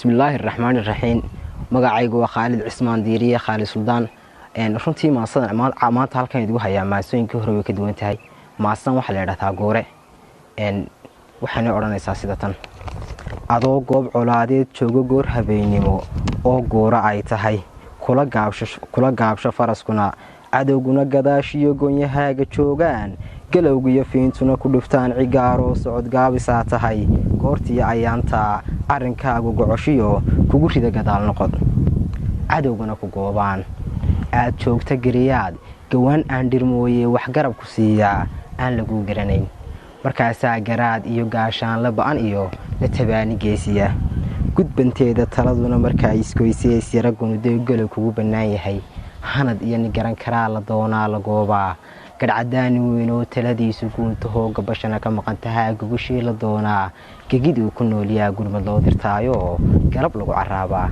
Bismillaahi raxmaani raxiim. Magacaygu waa Khaalid Cismaan Diiriye, Khaalid Suldaan. Runtii maasadan maanta halkan idigu hayaa maasooyinkii hore way ka duwan tahay. Maasadan waxaa la idhahdaa Goore. Waxayna odhanaysaa sida tan: adoo goob colaadeed joogo goor habeennimo oo gooro ay tahay, kula gaabsho faraskuna, cadowguna gadaashiyo gonyahaaga joogaan, galowgiyo fiintuna ku dhuftaan cigaaroo socod gaabisaa tahay, goortiyo ayaantaa arrinkaagu gocoshiyo kugu rida gadaal noqod, cadowgana ku goobaan, aad joogta geriyaad gawaan aan dhirmooye wax garab ku siiyaa aan laguu garanayn, markaasaa garaad iyo gaashaanla ba-an iyo la tabaani geesiya gudbanteeda taladuna markaa isgoysees yara gunuday galow kugu bannaan yahay, hanad iyo nigaran karaa la doonaa la goobaa, gadhcadaani weynoo taladiisu guuntahoo gabashana ka maqan tahaa gogoshii la doonaa, gegid uu ku noolyaa gurmad loo dirtaayoo garab lagu caraabaa.